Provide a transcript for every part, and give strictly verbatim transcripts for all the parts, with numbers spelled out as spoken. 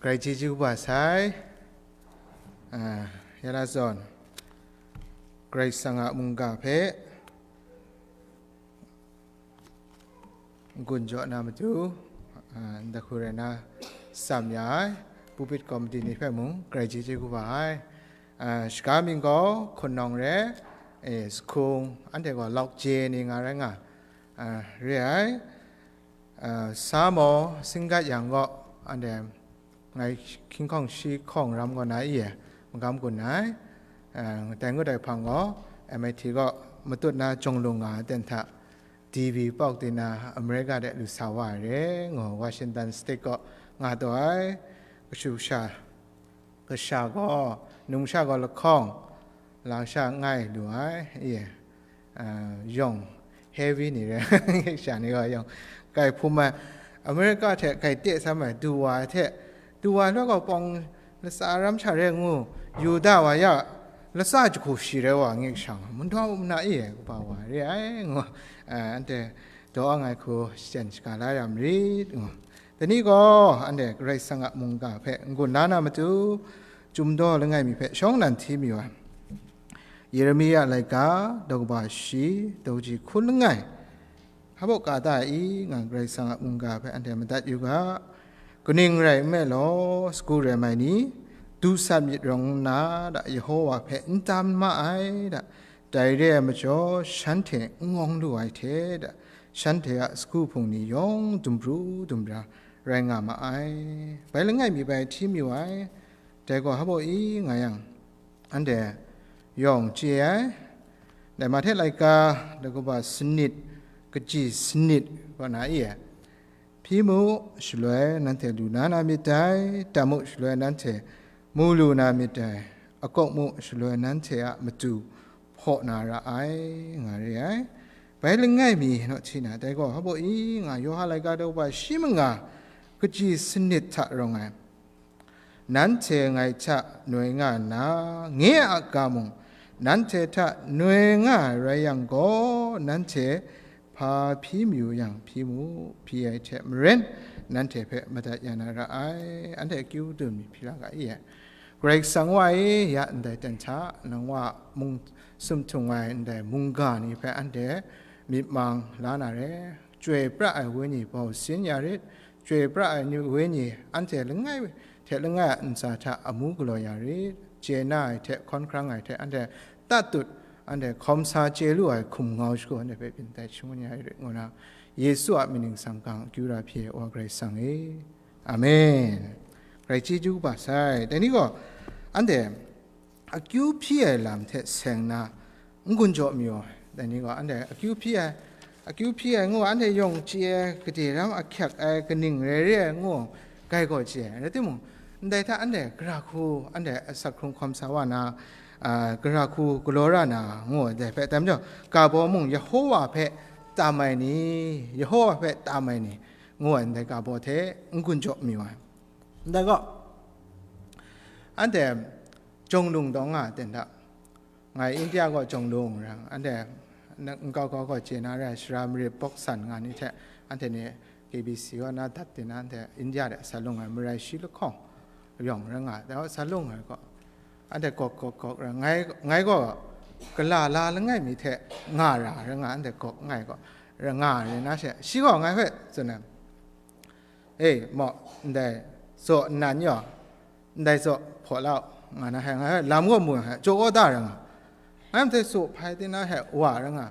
Grai chyeju kaba sai, a, ya la zawn, Karai Kasang a mungga hpe n-gun jaw na matu, a, ndai hku rai na tsam ya ai, pulpit committee ni hpe mung grai chyeju kaba ai. A, shaga mying gaw Hkun Nawng re, e, Sahkung, anhte gaw Lawkje ni nga rai nga, a, re ai. A, Samo, Singgat yang gaw, anhte ngai hkying hkawng shi hkawng ram kaw na i e, magam gun ai. A, dai ngut ai hpang gaw, M I T gaw matut na jawng lung nga ai ten hta, T V pawk di na America de lu sa wa ai re, ngu Washington State gaw nga taw ai. Kashu kasha, kasha gaw, numsha gaw lahkawng, lasha ngai lu ai, ye, a, yawng heavy ni re, sha ni gaw yawng, kai hpum ai, America hte kai te sam ai, du wa ai hte, du wa ai loi gaw pawng latsa ram sha re ngu, Yuda wa ya, latsa jahku shi rai wa ngu shang, mandaw mana e ai kaba wa re ai, ngu, a, anhte daw ang ai hku shachyen shaga la ya marit, ngu. Dai ni gaw anhte Karai Kasang a mungga hpe n-gun la na matu, Chyum daw langai mi hpe shawng nnan hti mayu ai. Yeremia laika, daw kaba shi, daw ji hkun langai. Hpa baw ka ta i, nga Karai Kasang a mungga hpe anhte madat yu ga. Kaning rai nme law, sagu rem ai ni, du sat myit rawng nna da, Yehowa hpe n tam ma ai da, dai re ai majaw, shanhte n ngawng lu ai hte da, shanhte a sagu hpung ni yawng dumbru dumbra rai nga ma ai. Bai langai mi bai hti mayu ai, dai gaw hpa baw i nga yang, anhte yawng chye ai. Dai Mahte laika, daw kaba sanit, kaji sanit kaw na i ai. Hpyi mu, shaloi nanhte lu na na myit dai, tam mu, shaloi nanhte mu lu na myit dai, akawk mu, shaloi nanhte a matu hpaw na ra ai, nga re ai. Bai langai mi naw hti na, dai gaw hpa baw i nga, Yawhan laika daw kaba shi manga, kaji sanit hta rawng ai. Nanhte ngai hta noi nga nna, nye a ga mung nanhte hta noi nga ai rai yang gaw, nanhte hpa hpyi mayu yang hpyi mu, hpyi ai hte maren, nanhte hpe madat ya na ra ai. Anhte akyu dun myit hpyi la ga i ai. Karai Kasang wa e, ya ndai ten hta, nang wa mung sumhtung ai ndai mungga ni hpe anhte myit mang la na re. Chyoi pra ai wenyi bau sin ya rit. Chyoi pra ai ni wenyi anhte langai hte langai a ntsa hta amu galaw ya rit. Chye na ai hte hkawn hkrang ai hte anhte tatut, anhte hkawm sa chye lu ai hkum ngau shagu anhte hpe byin tai shangun ya rit ngu na, Yesu a mying ningsang gang akyu ra hpyi ai Wa Karai Kasang e. Amen. Grai chyeju kaba sai. Dai ni gaw, anhte akyu hpyi ai lam hte seng na n-gun jaw mayu ai. Dai ni gaw, anhte akyu hpyi ai, akyu hpyi ai ngu, anhte yawng chye ai, gade ram ahkyak ai, kaning rai re ai ngu, grai gaw chye ai. Rai timung, ndai hta anhte gara hku, anhte asak hkrung hkawm sa wa na, a, gara hku galaw ra na ngu, dai hpe, dai majaw, ga baw mung Yehowa hpe tam ai ni, Yehowa hpe tam ai ni, ngu ai ndai ga baw hte n-gun jaw mayu ai. Ndai gaw, anhte Jawng Lung taw nga ai ten hta, ngai India gaw Jawng Lung rai, anhte n-, nkau kau gaw chye na rai, Shara Marit Bok San nga ni hte, anhte ni K B C gaw na dat tin, anhte India de sa lung ai marai shi lahkawng yawng rai nga ai, dai gaw sa lung ai gaw, anhte gawk gawk gawk rai, ngai, ngai gaw gala la langai mi hte nga ra rai nga, anhte gawk ngai gaw rai nga rai na she, shi gaw ngai hpe tsun ai, "E, maw, ndai zaw nnan yaw, ndai zaw hpaw lau," nga na he, ngai hpe lam gaw mu ai, jaw kaw da rai nga, ngai hpe zaw hpai di na he wa rai nga,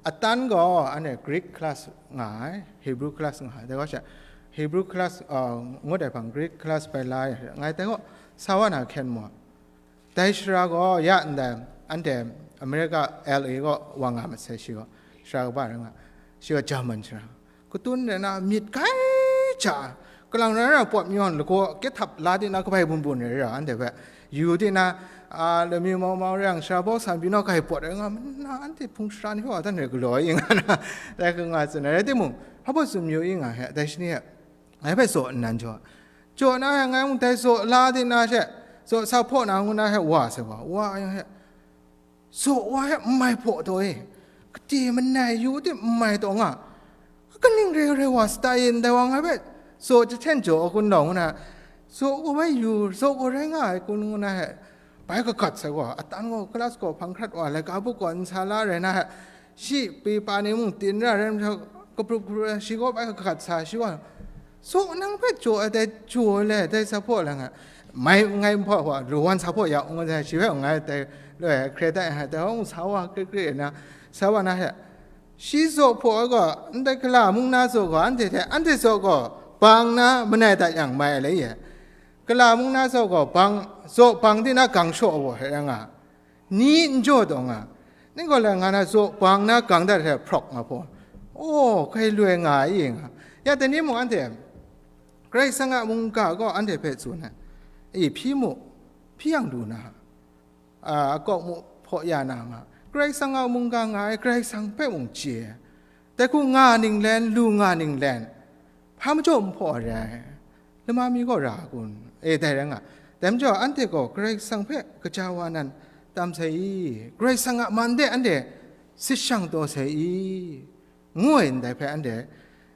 atan gaw anhte Greek class nga ai, Hebrew class nga ai, dai gaw she, Hebrew class, uh, ngut ai hpang Greek class bai la ai, ngai dai gaw sa wa na hkyen mu ai. Dai Shara gaw ya ndai, anhte America L A gaw wa nga masai shi gaw, Shara kaba rai nga, shi gaw German Shara. Katun rai na myit kai hta, kalang rai na pawt mayawn lagaw kehthap la di na kabai bun bun rai ra, anhte hpe yu di na, a, lamyu mau mau rai yang, Shara bau san byin naw kai pawt rai nga, mana anhte hpung shara ni hpe wa dan rai galaw i nga na, dai hku nga tsun ai. Rai timung, hpa baw tsun mayu i nga he, dai shani he, ngai hpe zaw nnan jaw, jaw na he, ngai mung dai zaw la di na she, zaw sa hpaw na ngu na he wa sai wa, wa yang he, zaw wa he n mai hpaw taw e, kade manai yu di n mai taw nga, kaning re re wa sata e, ndai wa ngai hpe zaw jahten jaw a kun daw ngu na, Zaw gaw bai yu, zaw gaw rai nga ai kun ngu na he, bai kagat sai gaw, atan gaw, klas gaw hpang hkrat wa, laika buk gaw n sa la rai na he, shi pepa ni mung tin ra rai nhtawm, kaprup kaprup, shi gaw bai kagat sa, shi gaw, zaw nang hpe jaw ai dai, jaw ai le, dai sa hpaw la nga, mai ngai hpaw hpaw, lu wan sa hpaw ya, ngu sai, shi hpe ngai dai, lo ai, hkre dai, hai dai, hpung sa wa, kre kre na, sa wa na he, shi zaw hpaw ai gaw, ndai gala mung na zaw gaw, anhte hte, anhte zaw gaw, bang na, manai dat yang mai ai le ye. Gala mung na zaw gaw, bang, zaw bang di na gang shaw ai wa hte rai nga, ni n jaw taw nga, ni gaw lai nga na zaw bang na gang dat hte hprawk nga hpaw, aw, kai loi nga ai ye nga. Ya dai ni mung anhte, Karai Kasang a mungga gaw anhte hpe tsun ai, e, hpyi mu, hpyi yang lu na, a, akawk mu hpaw ya na nga, Karai Kasang a mungga nga ai, Karai Kasang hpe mung chye ai. Dai hku nga ninglen, lu nga ninglen, hpa majaw n hpaw ai rai, lama mi gaw ra a kun? E, dai rai nga, dai majaw anhte gaw Karai Kasang hpe kaja wa nan tam sai i? Karai Kasang a man de anhte sit shang taw sai i? Ngu ai ndai hpe anhte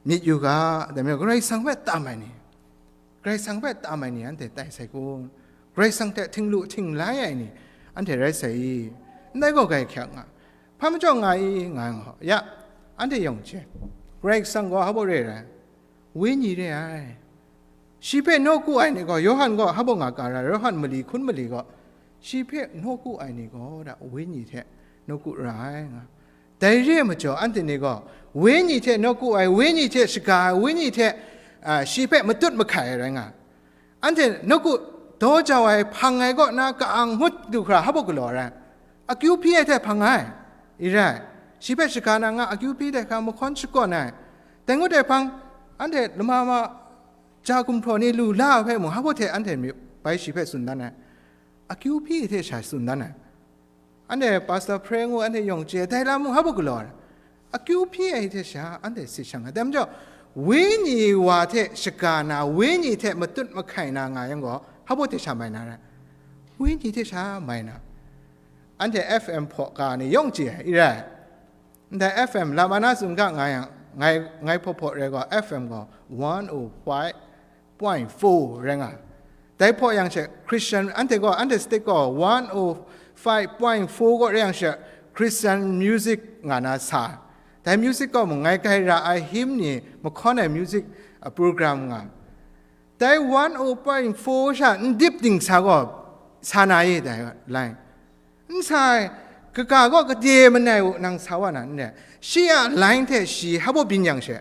myit yu ga, dai majaw Karai Kasang hpe tam ai ni, Karai Kasang hpe tam ai ni anhte tai sai kun? Karai Kasang hte htinglu htinglai ai ni anhte rai sai i? Ndai gaw grai hkyak nga, hpa majaw nga i, nga yang hpaw, ya, anhte yawng hte, Karai Kasang gaw hpa baw re ai rai? Wenyi re ai. Shi hpe nawku ai ni gaw, Yawhan gaw hpa baw nga ka ra, Yawhan mali hkun mali gaw, shi hpe nawku ai ni gaw da, wenyi hte nawku ra ai nga. Dai re ai majaw, anhte ni gaw, wenyi hte nawku ai, wenyi hte shaga ai, wenyi hte, a, shi hpe matut mahkai ai rai nga. Anhte nawku daw jau ai, hpang ai kaw na ka-ang ngut du hkra hpa baw galaw ai rai? Akyu hpyi ai hte hpang ai, i rai. Shi hpe shaga na nga akyu hpyi ai hte hkra mahkawn shakawn ai. Dai ngut ai hpang, anhte lama ma ja gumhpraw ni lu la ai hpe mung, hpa baw hte anhte myit bai shi hpe tsun dan ai. Akyu hpyi ai hte sha tsun dan ai. Anhte pastor hpre ngu, anhte yawng chye, dai lam mung hpa baw galaw ai? Akyu hpyi ai hte sha anhte sit shang ai. Dai majaw, wenyi wa hte shaga na, wenyi hte matut mahkai na nga yang gaw, hpa baw hte sha mai na rai? Wenyi hte sha mai na. Anhte F M hpaw ga ni yawng chye ai, i rai. Ndai F M lam ana tsun ga nga yang, ngai, ngai hpaw hpaw rai gaw, F M gaw one oh five point four rai nga. Dai hpaw yang she Christian, anhte gaw, anhte state gaw one oh five point four gaw rai yang she Christian music nga na sa. Dai music gaw mung ngai grai ra ai hymn ni mahkawn ai music, a, program nga. Dai one oh point four sha n dip ding sa gaw sa na i dai line. N sa ai, kaga gaw kade manai u nang sa wa na n re? Shi a line hte shi hpa baw byin yang she,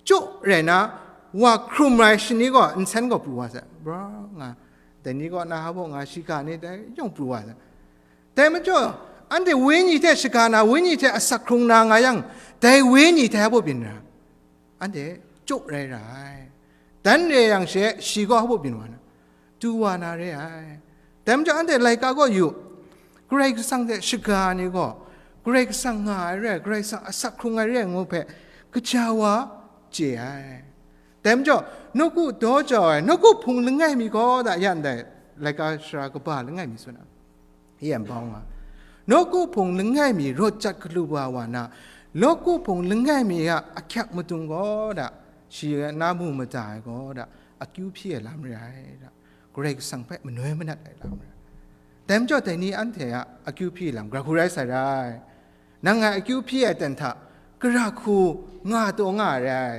chyaw rai na, wa hkrum rai shani gaw nsen gaw pru wa sai, bra nga, dai ni gaw na hpa baw nga, shi ga ni dai yawng pru wa sai. Dai majaw, anhte wenyi hte shaga na, wenyi hte asak hkrung na nga yang, dai wenyi hte hpa baw byin ra? Anhte chyaw rai ra ai. Dan re yang she, shi gaw hpa baw byin wa na? Du wa na re ai. Dai majaw anhte laika gaw yu, Karai Kasang hte shaga ai ni gaw, Karai Kasang nga ai re ai, Karai Kasang asak hkrung ai re ai ngu hpe, kaja wa chye ai. Dai majaw, nawku daw jau ai, nawku hpung langai mi gaw da, ya ndai laika sara kaba langai mi tsun ai. Yan bau nga. Nawku hpung langai mi rawt jat galu wa wa na, nawku hpung langai mi a ahkyak madung gaw da, shi na mu mada ai gaw da, akyu hpyi ai lam re ai da, Karai Kasang hpe manoi manat ai lam re ai. Dai majaw dai ni anhte a akyu hpyi lam, gara hku rai sai rai. Nang ngai akyu hpyi ai ten hta, gara hku nga taw nga ai rai,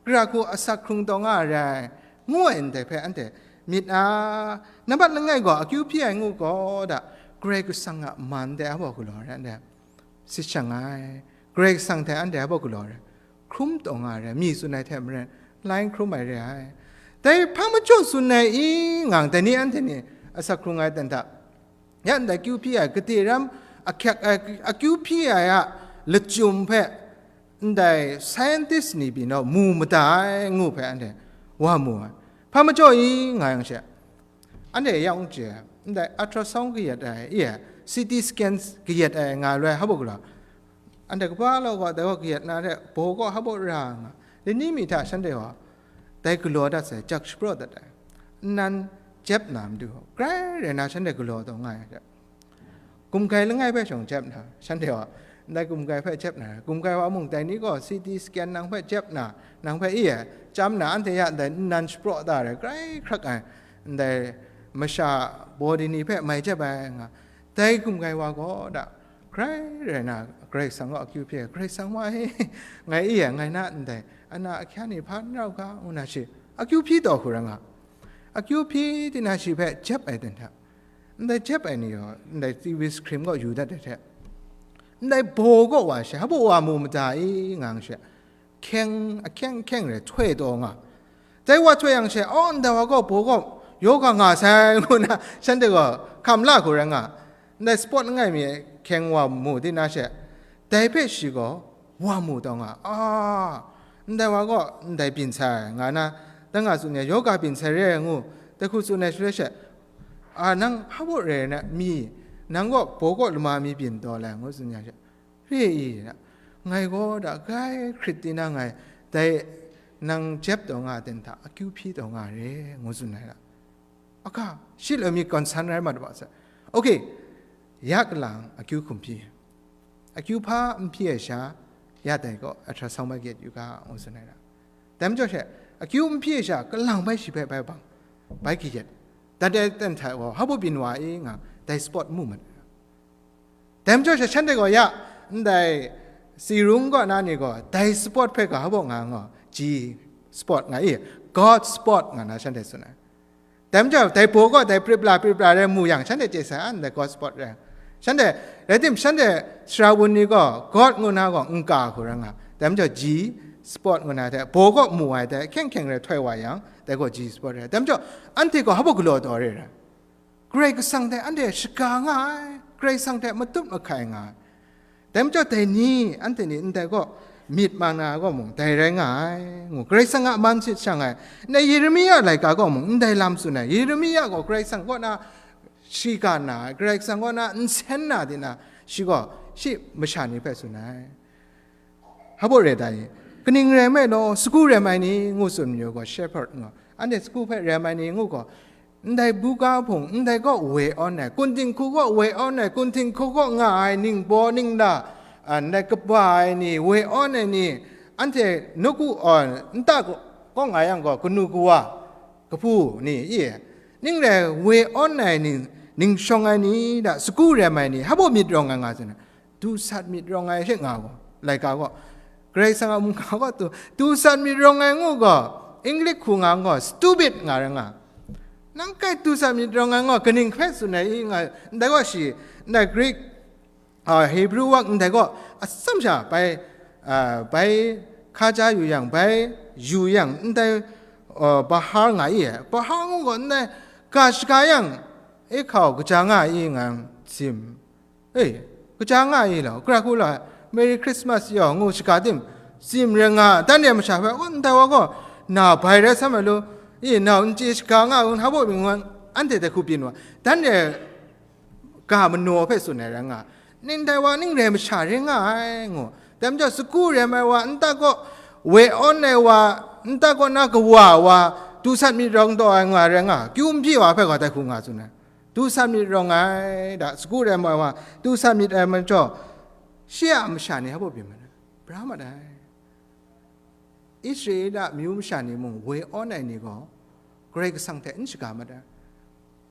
gara hku asak hkrung taw nga ai rai, ngu ai ndai hpe anhte myit a, nambat langai gaw akyu hpyi ai ngu gaw da, Karai Kasang a man dai a baw galaw ai, anhte sit shang ai, Karai Kasang hte anhte a baw galaw ai, hkrum taw nga ai, mi tsun ai hte maren, lai n hkrum ai re ai. Dai hpa majaw tsun ai i ngang, dai ni anhte ni asak hkrung ai ten hta, ya ndai akyu hpyi ai, kade ram ahkyak ai, akyu hpyi ai a lachyum hpe ndai scientist ni pyi naw mu mada ai ngu hpe anhte wa mu ai. Hpa majaw i nga yang she, anhte ya n chye, ndai ultrasound kayat ai, i, C T scan kayat ai nga loi hpa baw galaw, anhte kaba law gaw dai gaw kayat na hte baw gaw hpa baw ra nga, lani mi hta shanhte gaw dai galaw dat sai, jak shapraw dat ai, nnan jep na matu, grai rai na shanhte galaw taw nga ai hte, gumgai langai hpe shawng jep na, shanhte gaw Ndai gumgai hpe jep na, gumgai wa mung dai ni gaw C T scan nang hpe jep na, nang hpe i e, chyam na, anhte ya ndai nnan shapraw da ai, grai hkrak ai, ndai masha body ni hpe mai jep ai nga, dai gumgai wa gaw da, grai rai na, Karai Kasang gaw akyu hpyi ai, Karai Kasang wa e, ngai i e, ngai na ndai, ana ahkya ni hpa n rau ga, ngu na shi, akyu hpyi taw hku rai nga, akyu hpyi di na shi hpe jep ai ten hta, ndai jep ai ni gaw, ndai T V screen gaw yu dat ai hte, ndai baw gaw wa she, hpa wa mu mada i, nga yang she, hkyeng, ahkyeng hkyeng re, htoi taw nga. Dai wa htoi yang she, aw, ndai wa gaw baw gaw yaw ga nga sai, ngu na, shanhte gaw hkam la hku rai nga. Ndai spot langai mi hkyeng wa mu di na she, dai hpe shi gaw wa mu taw nga. A, ndai wa gaw ndai byin sai, nga na, dan nga tsun ya, yaw ga byin sai re ai ngu, dai hku tsun ai shaloi she, a, nang hpa baw re ai na mi, nang gaw baw gaw lama mi byin taw lai, ngu tsun ya she, re i, ngai gaw da grai hkrit tinang ai, dai nang jep taw nga ten hta akyu hpyi taw nga re, ngu tsun ai da. Aka, shi loi mi concern rai mat wa sai. Okay, ya kalang akyu hkum hpyi. Akyu hpa n hpyi ai sha, ya dai gaw ultrasound bai gyet yu ga, ngu tsun ai da. Dai majaw she, akyu n hpyi ai sha, kalang bai shi hpe bai bang, bai kayet. Dan dai ten hta gaw, hpa baw byin wa i nga, dai spot mu mat. Dai majaw she, shanhte gaw ya, ndai Sirung kaw na ni gaw, dai spot hpe ga hpa baw nga ngaw, G spot nga i, God spot nga na shanhte tsun ai. Dai majaw, dai baw gaw, dai prip la, prip la rai mu yang, shanhte chye sai, a, ndai God spot rai. Shanhte, rai tim, shanhte sara wun ni gaw, God ngu na gaw, n ka hku rai nga. Dai majaw, G spot ngu na hte, baw gaw mu ai hte, hkyeng hkyeng rai htoi wa yang, dai gaw G spot rai. Dai majaw, anhte gaw hpa baw galaw taw re rai. Karai Kasang hte anhte shaga nga ai, Karai Kasang hte matut mahkai nga ai. Dai majaw dai ni, anhte ni ndai gaw myit mang na gaw mung, dai rai nga ai, ngu. Karai Kasang a man sit shang ai. Ndai Yeremia laika gaw mung, ndai lam tsun ai. Yeremia gaw Karai Kasang kaw na shiga na ai, Karai Kasang kaw na nsen na di na, shi gaw, shi masha ni hpe tsun ai. Hpa baw re da i? Kaning rai nme law, sagu rem ai ni ngu tsun mayu gaw, shepherd nga. Anhte sagu hpe rem ai ni ngu gaw, ndai buga hpung, ndai kaw woi awn ai, kunhting hku kaw woi awn ai, kunhting hku kaw nga ai, ningbaw ningla, a, ndai kaba ai ni, woi awn ai ni, anhte nawku awn, nta kaw nga yang gaw, kanu kawa, kahpu ni, i, ning rai woi awn ai ni, ning shawng ai ni, da, sagu rem ai ni, hpa baw myit rawng ai nga tsun ai. Du sat myit rawng ai she nga gaw, laika gaw, Karai Kasang a mungga gaw du, du sat myit rawng ai ngu gaw, English hku nga gaw, stupid nga rai nga. Nang kai du sat myit rawng ai gaw, kaning hpe tsun ai i nga, ndai gaw shi, ndai Greek, a, Hebrew word ndai gaw, atsam sha bai, a, bai hka ja yu yang, bai yu yang, ndai, a, bahar nga i, bahar ngu gaw, ndai ga shaga yang, e hkau kaja nga i nga, sim. E, kaja nga i law, gara hku la, Merry Christmas yaw ngu shaga tim, tsim rai nga, dan re masha hpe, oh, ndai wa gaw, na bai rai sam ai lu, i, nau n chye shaga nga, hpa baw myit wan, anhte dai hku byin wa, dan re ga manaw hpe tsun ai rai nga, ning dai wa ning rai masha rai nga ai, ngu. Dai majaw, sagu rem ai wa, nta kaw woi awn ai wa, nta kaw na kawa wa, du sat myit rawng taw ai nga rai nga, kyu n hpyi wa hpe gaw dai hku nga tsun ai. Du sat myit rawng ai, da, sagu rem ai wa, du sat myit ai majaw, shi a masha ni hpa baw byin mat ai? Bra mat ai. Israela myu masha ni mung woi awn ai ni gaw, Karai Kasang hte n shaga mat ai.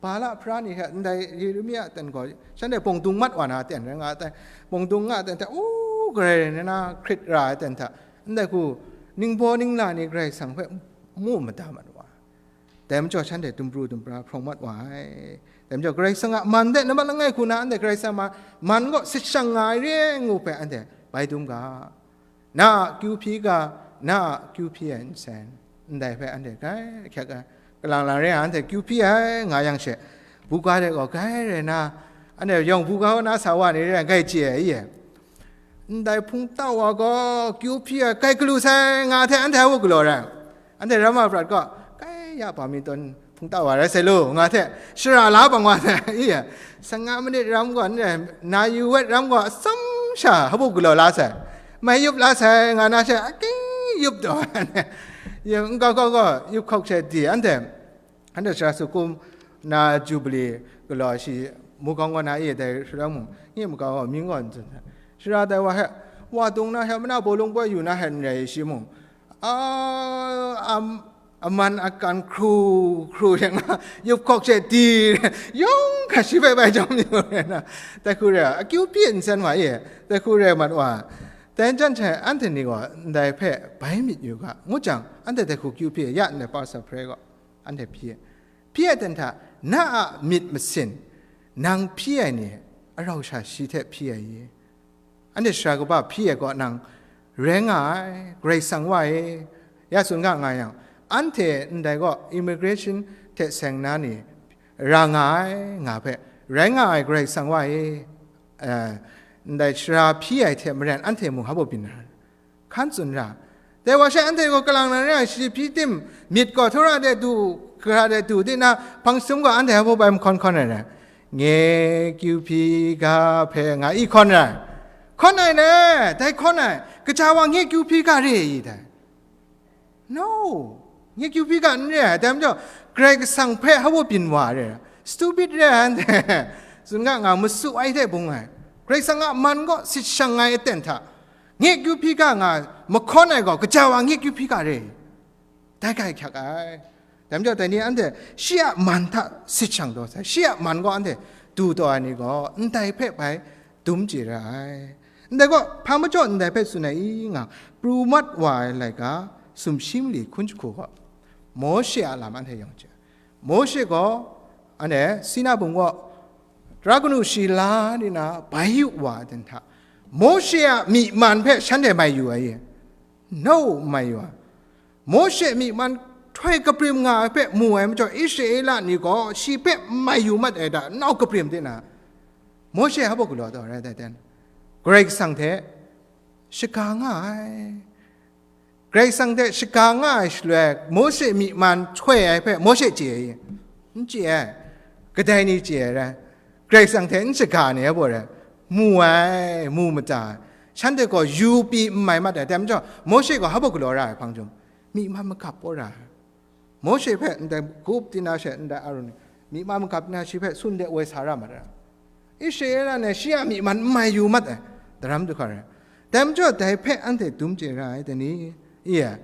Bala hpara ni hte ndai Yeremia ten gaw, shanhte bawng dung mat wa na ten rai nga ai, bawng dung nga ten hte, u, Karai rai nna hkrit ra ai ten hta, ndai hku ningbaw ningla ni Karai Kasang hpe mu mada mat wa ai. Dai majaw shanhte dumpru dumpra hprawng mat wa ai. Dai majaw Karai Kasang a man de nambat langai hku na anhte Karai Kasang a man kaw sit shang nga ai re ngu hpe anhte bai dum ga. Na a kyu hpyi ga, na a kyu hpyi ai nsen, ndai hpe anhte grai ahkyak ai. Kalang lang re ai anhte kyu hpyi ai nga yang she, buga de gaw grai rai na, anhte yawng buga kaw na sa wa ni re ai, grai chye ai i e. Ndai hpung tau wa gaw kyu hpyi ai, grai galu sai nga hte anhte a u galaw rai. Anhte Rama prat gaw, kai ya, ba mi tawn hpung tau wa rai sai lu, nga hte, shara la bang wa hte, i ya, sanga manit ram gaw, na yu wet ram gaw, atsam sha hpa baw galaw la sai, mai yup la sai, nga na she, aking yup taw, ya, nkau kau gaw, yup hkawk she di, anhte, anhte shara su kum na Jubili galaw shi, mukau gaw na i dai shara mung, nye mukau gaw mying gaw n tsun, Shara dai wa he, wa dung na he, mana bawlung poi yu na he n rai shi mung, a, am, aman akan hkru hkru yang a, yup hkawk she di, yawng hkra shi hpe bai jawm yu rai na, dai hku rai, akyu hpyi nsen wa e, dai hku rai mat wa. Dai jan hte anhte ni gaw ndai hpe bai myit yu ga, ngu jang, anhte dai hku kyu hpyi, ya ndai pa sa hpre gaw, anhte hpyi, hpyi ai ten hta, na a myit masin, nang hpyi ai ni, arau sha shi hte hpyi ai i? Anhte sara kaba hpyi ai kaw nang rai nga ai, Karai Kasang wa e, ya tsun ga nga yang, anhte ndai gaw immigration hte seng na ni ra nga ai, nga hpe, rai nga ai, Karai Kasang wa e, eh, ndai sara hpyi ai hte maren anhte mung hpa byin ra, hkan tsun ra. Dai wa she anhte gaw kalang na re ai, shi hpyi tim, myit gaw htura de du, hkra de du, di na, hpang sum gaw anhte hpa bai mahkawn hkawn ai rai. Nye kyu hpyi ga hpe nga i hkawn rai. Hkawn ai le, dai hkawn ai, kaja wa nye kyu hpyi ga re i dai? No, nye kyu hpyi ga n re ai, dai majaw, Karai Kasang hpe hpa byin wa re ai, stupid re ai anhte, tsun ga nga, masu ai hte bung ai, Karai Kasang a man gaw sit shang ai aten hta, nye kyu hpyi ga nga mahkawn ai gaw, kaja wa nye kyu hpyi ga re i? Dai ga hkyak ai. Dai majaw, dai ni anhte shi a man hta sit shang taw sai, shi a man gaw anhte du taw ai ni gaw, ndai hpe bai dum chye ra ai. Ndai gaw, hpa majaw ndai hpe tsun ai i nga, pru mat wa ai laika, sumshi mali hkun jahku gaw, Mawshe a lam anhte yawng chye ai. Mawshe gaw, anhte Sina bung gaw, tara kanu shi la ni na bai yu wa ai ten hta, Mawshe a myi man hpe shanhte mai yu ai i? No, n mai yu ai. Mawshe myi man htoi kaprim nga ai hpe mu ai majaw, Israela ni gaw shi hpe n mai yu mat ai hta, nau kaprim de na, Mawshe hpa galaw taw rai dai ten, Karai Kasang hte shaga nga ai. Karai Kasang hte shaga nga ai shaloi, Mawshe myi man htoi ai hpe Mawshe chye ai i? N chye ai. Kadai ni chye ai rai? Karai Kasang hte n shaga ni hpa rai? Mu ai, mu mada ai. Shanhte gaw yu pyi n mai mat ai. Dai majaw, Mawshe gaw hpa galaw ra ai hpang jum, myi man magap paw ra ai. Mawshe hpe ndai gup di na she, ndai Aron ni myi man magap di na shi hpe sun de woi sa ra mat ai. Israela ni shi a myi man n mai yu mat ai, daram du hkra rai. Dai majaw, dai hpe anhte dum chye ra ai, dai ni? Iya,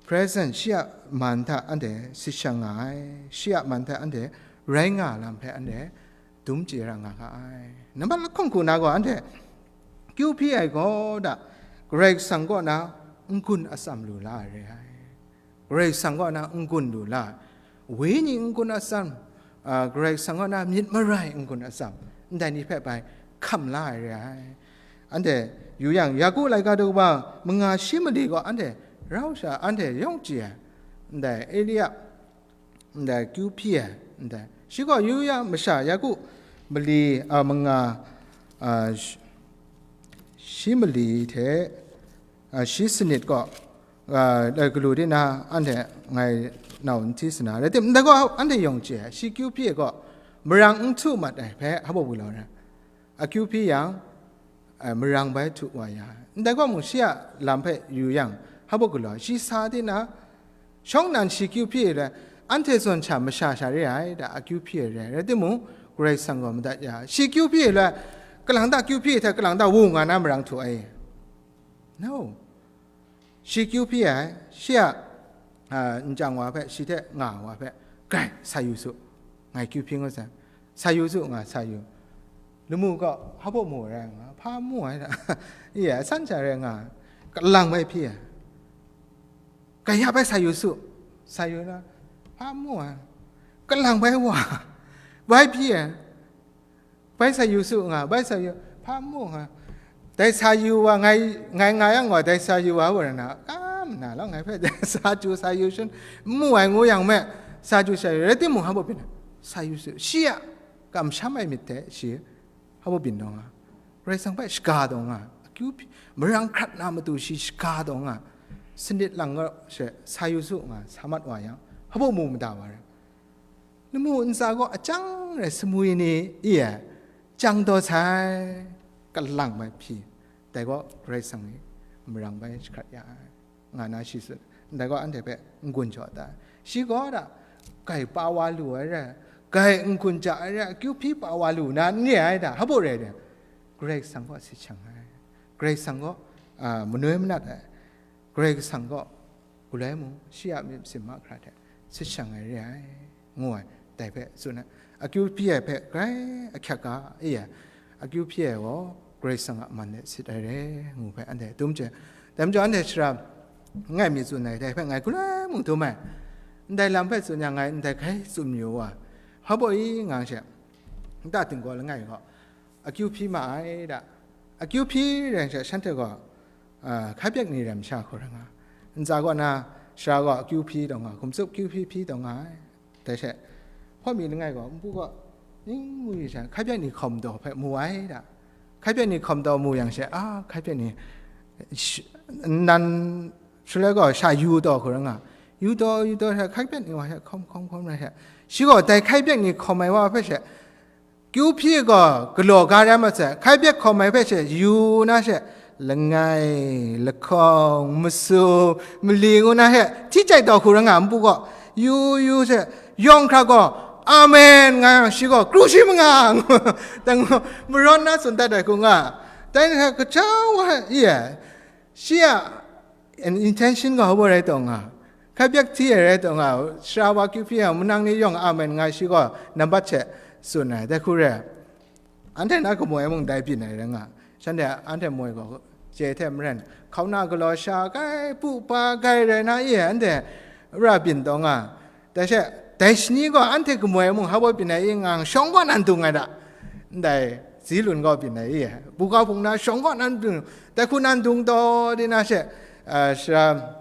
present shi a man hta anhte sit shang nga ai, shi a man hta anhte rai nga lam hpe anhte dum chye ra nga ga ai. Nambat lahkawng hku na gaw, anhte kyu hpyi ai gaw da, Karai Kasang kaw na n-gun atsam lu la ai re ai. Karai Kasang kaw na n-gun lu la ai, wenyi n-gun atsam, a, Karai Kasang kaw na myit marai n-gun atsam, ndai ni hpe bai hkam la ai re ai. Anhte yu yang, Yaku laika daw kaba manga shi mali gaw anhte rau sha, anhte yawng chye ai, ndai Elia, ndai kyu hpyi ai, ndai shi gaw yu yang masha Yaku mali, a, manga, a, sh-, shi mali hte, a, shi sanit gaw, a, dai galu di na anhte ngai nau n hti sa na, rai tim, ndai gaw anhte yawng chye ai, shi kyu hpyi ai gaw marang n htu mat ai hpe hpa galaw rai. Akyu hpyi yang, a, marang bai htu wa ya ai. Ndai gaw mung shi a lam hpe yu yang, hpa galaw, shi sa di na, shawng nnan shi kyu hpyi ai rai, anhte zawn sha masha sha re ai, da akyu hpyi ai rai, rai timung, Karai Kasang gaw madat ya ai. Shi kyu hpyi ai rai, kalang ta kyu hpyi ai hte kalang ta wu nga na marang htu ai? No. Shi kyu hpyi ai, shi a, a, nchyang wa hpe, shi hte nga wa hpe, "Grai, sa yu su, ngai kyu hpyi ngut sai, sa yu su," nga sa yu. Lamu gaw hpa mu ai rai nga, hpa mu ai da, iya, asan sha rai nga, kalang bai hpyi ai. "Grai ya bai sa yu su," sa yu na, hpa mu ai, kalang bai wa, bai hpyi ai. "Bai sa yu su," nga, bai sa yu, hpa mu nga. Dai sa yu wa, ngai, ngai nga yang gaw, dai sa yu wa, wa na, kam na law, ngai hpe dai sa chyu sa yu shun, n mu ai ngu yang me, sa chyu sa yu, rai timung, hpa byin, sa yu su, shi a kamsham ai myit hte shi hpa byin taw nga, Karai Kasang hpe shaga taw nga, akyu hpyi, marang hkrat na matu shi shaga taw nga, sanit lang gaw she, sa yu su nga, sa mat wa yang, hpa mu mada wa rai. Lamu ntsa gaw ajang rai, sumwi ni, iya, chyang taw sai, kalang bai hpyi, dai gaw Karai Kasang ni marang bai jahkrat ya ai, nga na shi tsun. Ndai gaw anhte hpe n-gun jaw da ai. Shi gaw da, grai pa wa lu ai rai, grai n-gun ja ai rai, akyu hpyi pa wa lu na n re ai da, hpa rai de, Karai Kasang gaw sit shang ai. Karai Kasang kaw, a, manoi manat ai, Karai Kasang kaw galoi mung shi a myit masin mahkra hte sit shang ai re ai, ngu ai, dai hpe tsun ai. Akyu hpyi ai hpe grai ahkyak ga, e ai, akyu hpyi ai gaw Karai Kasang a man de sit ai re, ngu hpe anhte dum chye. Dai majaw anhte shara langai mi tsun ai, dai hpe ngai galoi mung dum ai. Ndai lam hpe tsun yang ngai ndai hkai tsun mayu wa, hpa baw i ngang she, nta tinggaw langai gaw, akyu hpyi ma ai da. Akyu hpyi rai sha, shanhte gaw, a, hkai pyak ni rai masha hku rai nga, ntsa kaw na, shara gaw akyu hpyi taw nga, hkum tsup akyu hpyi hpyi taw nga ai. Dai she, hpawt mi langai gaw, npu gaw, ning mu yu sha, hkai pyak ni hkawm taw hpe mu ai da. Hkai pyak ni hkawm taw mu yang she, a, hkai pyak ni, sh-, nan, shaloi gaw sha yu taw hku rai nga, yu taw, yu taw she, hkai pyak ni wa she, hkawm, hkawm, hkawm rai she, shi gaw dai hkai pyak ni hkawm ai wa hpe she, kyu hpyi gaw galaw ga rai mat sai, hkai pyak hkawm ai hpe she yu na she, langai, lahkawng, masu, mali ngu na she, hti chyai taw hku rai nga, npu gaw, yu, yu she, yawng hkra gaw, amen, nga yang, shi gaw, kru shi manga, ngu, dang, marawn na tsun dat ai hku nga, dai ni hta kaja wa, i e, shi a, an intention gaw hpa rai taw nga, hkai pyak hti ai rai taw nga, shara wa kyu hpyi yang, manang ni yawng amen nga shi gaw, nambat hte tsun ai, dai hku re. Anhte na kamoi mung dai byin ai rai nga, shanhte anhte moi gaw chye hte maren, hkauna galaw sha kai, pu pa kai rai na i e, anhte ra byin taw nga, dai she, dai shani gaw anhte kamoi mung hpa baw byin ai i ngang shawng kaw nan dung ai da, ndai zi lun gaw byin ai i e, buga hpung na shawng kaw nan dung, dai hku nan dung taw di na she, a, shara,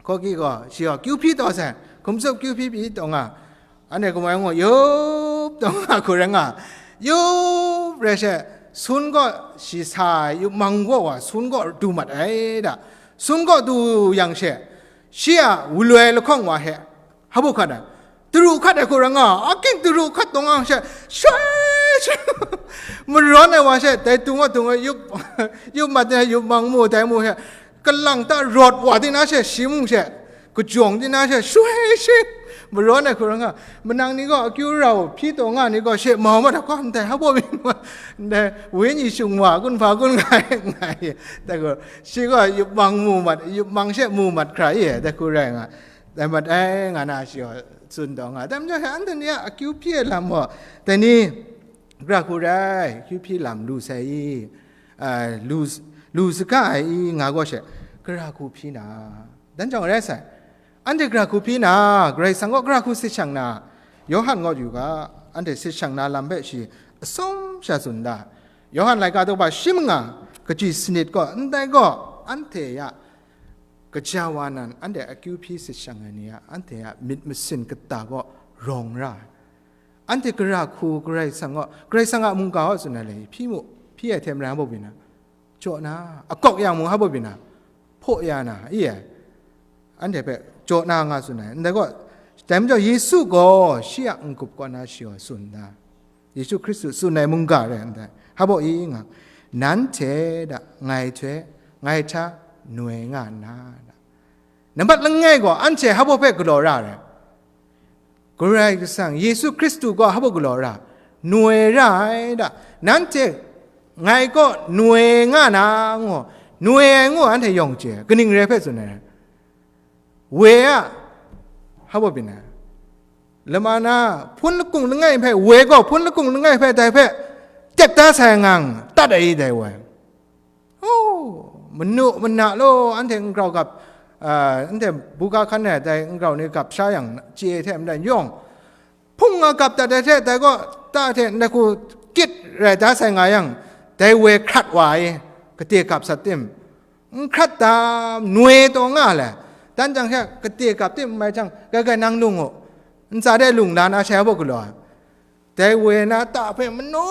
Hkawki gaw shi gaw kyu hpyi taw sai, hkum tsup kyu hpyi pyi taw nga, anhte kamoi ngu yup taw nga hku rai nga, yup rai she, sun gaw shi sa ai, yup mang gaw wa sun gaw du mat ai da. Sun gaw du yang she, shi a wuloi lahkawng wa he, hpa bu hkat ai, taru hkat ai hku rai nga, aking taru hkat taw nga she, shoi, shoi, marawn ai wa she, dai dung wa dung wa yup, yup mat ai, yup mang mu, dai mu she, kalang ta rawt wa di na she, shi mung she, kajawng di na she, shoi shi, marawn ai hku rai nga, manang ni gaw akyu rau hpyi taw nga ni gaw she mau mat ai, hkawm ndai hpa baw mi, ndai wenyi shung wa kun hpa kun nga ai, nga ai, dai gaw, shi gaw yup mang mu mat, yup mang she mu mat hkra i, dai hku rai nga, dai mat ai nga na shi gaw tsun taw nga, dai majaw she anhte ni a akyu hpyi ai lam gaw, dai ni, gara hku rai, akyu hpyi lam lu sai i, a, lu, lu saga ai i nga gaw she, gara hku hpyi na, dan jawng rai sai, anhte gara hku hpyi na, Karai Kasang kaw gara hku sit shang na, Yawhan gaw yu ga, anhte sit shang na lam hpe shi atsawm sha tsun da. Yawhan laika daw ba shi manga, kaji sanit gaw, ndai gaw, anhte ya, kaja wa nan, anhte akyu hpyi sit shang ai ni a, anhte a myit masin kata gaw rawng ra ai. Anhte gara hku Karai Kasang gaw, Karai Kasang a mungga gaw tsun ai le, hpyi mu, hpyi ai hte maren hpa baw byin na, jaw na, akawk yang mung hpa baw byin na, hpaw ya na, i e, anhte hpe jaw na nga tsun ai. Ndai gaw, dai majaw Yesu gaw shi a n-gup kaw na shi gaw tsun da. Yesu Hkristu tsun ai mungga rai ndai, hpa baw i nga, nanhte da, ngai hte, ngai hta, noi nga nna da. Nambat langai gaw, anhte hpa baw hpe galaw ra ai. Karai Kasang, Yesu Hkristu gaw hpa baw galaw ra, noi ra ai da, nanhte ngai kaw noi nga na ngu, noi ai ngu anhte yawng chye, kaning rai hpe tsun ai, woi a, hpa baw byin ai, lama na hpun lakung langai hpe, woi gaw hpun lakung langai hpe dai hpe tep da sai ngang, tat ai dai woi. Oh, manu mana law, anhte ngrau gap, a, anhte buga hkan e dai ngrau ni gap sha yang, chye hte maren yawng, hpung nga gap dat ai hte, dai gaw ta hte ndai hku kyit rai da sai nga yang, dai woi hkrat wa ai, gade gap sat tim, n hkrat da, noi taw nga le, dan jang hte gade gap tim n mai jang, gaigai nang lung u, ntsa de lung la na shai hpa galaw ai. Dai woi na ta hpe manu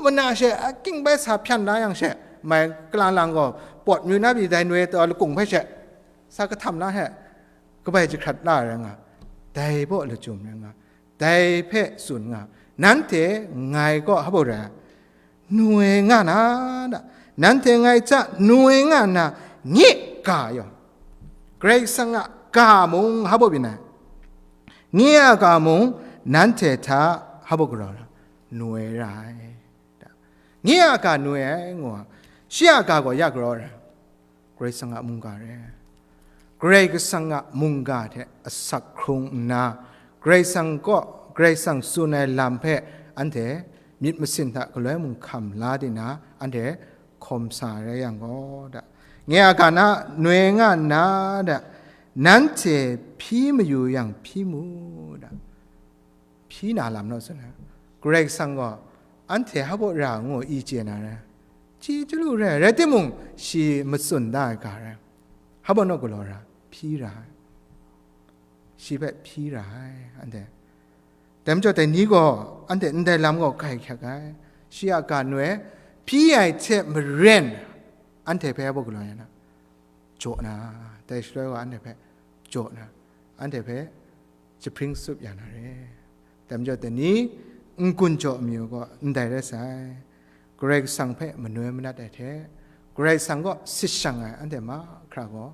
mana she, aking bai sa hpyan la yang she, mai kalang lang gaw, pawt myu na pyi dai noi taw lakung hpe she, sa kahtam na he, kabai jahkrat la ai rai nga, dai baw lachyum rai nga, dai hpe tsun nga, nanhte ngai kaw hpa baw rai, noi nga na, da, nanhte ngai hta noi nga nna, nye ga yawng, Karai Kasang a ga mung hpa baw byin ai, nye a ga mung nanhte hta hpa baw galaw ra, noi ra ai. Nye a ga noi ai ngu ai, Shi a ga gaw ya galaw ai, Karai Kasang a mungga re. Karai Kasang a mungga hte asak hkrung nna, Karai Kasang kaw, Karai Kasang tsun ai lam hpe anhte myit masin hta galoi mung hkam la di na, anhte hkawm sa ai rai yang gaw, da, nye a ga na noi nga nna, da, nanhte hpyi mayu yang hpyi mu, da. Hpyi na lam naw tsun ai. Karai Kasang gaw anhte hpa ra ngu i chye na re, chye chyalu re, rai timung, shi matsun da ai ga re, hpa naw galaw ra, hpyi ra ai. Shi hpe hpyi ra ai, anhte. Dai majaw, dai ni gaw, anhte ndai lam gaw grai hkyak ai. Shi a ga noi hpyi ai hte maren, anhte hpe hpa galaw ya na, jaw na, dai shaloi wa anhte hpe jaw na, anhte hpe jahpring tsup ya na re. Dai majaw, dai ni n-gun jaw amyu gaw ndai rai sai, Karai Kasang hpe manoi manat ai hte, Karai Kasang kaw sit shang ai anhte mahkra gaw,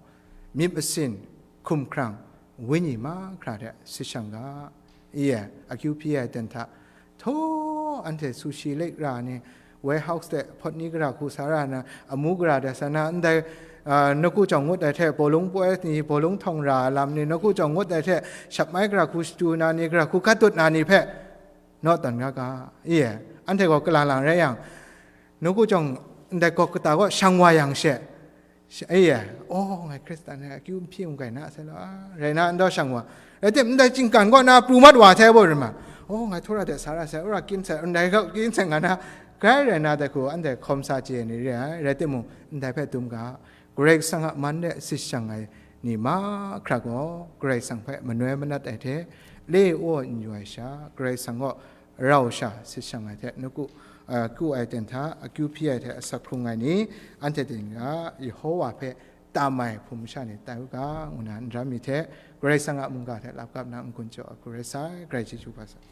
myit masin, hkum hkrang, wenyi mahkra hte sit shang ga, i e, akyu hpyi ai ten hta, htaw anhte sushi lik ra ni, warehouse de hpawt ni gara hku sa ra na, amu gara de sa na, ndai, a, nawku jawng ngut ai hte bawlung poi ni, bawlung htawng ra ai lam ni, nawku jawng ngut ai hte shap mai gara hku shatu na ni, gara hku gat dut na ni hpe naw tawn nga ga, i e, anhte gaw kalang lang rai yang, nawku jawng ndai gawk kata gaw shang wa yang she, Sha-, e, oh, ngai Hkristan ai akyu n hpyi n gai na sai law, a, rai na, n dau shang wa. Rai tim, ndai chyingkan kaw na pru mat wa hte bau rim ma. Oh, ngai htaw ra de sa ra sai, ora kyim sai, ndai kaw kyim sai nga na, grai rai na dai hku, anhte hkawm sa chye ni re ai, rai timung, ndai hpe dum ga, Karai Kasang a man de sit shang ai ni mahkra gaw, Karai Kasang hpe manoi manat ai hte, le aw n yu ai sha, Karai Kasang gaw rau sha sit shang ai hte, nawku, a, ku ai ten hta, akyu hpyi ai hte asak hkrung ai ni, anhte ting ga Yehowa hpe tam ai hpung masha ni tai u ga, ngu na n ram mi hte, Karai Kasang a mungga hte lap kap na n-gun jaw ai hku rai sai, grai chyeju hpa sai.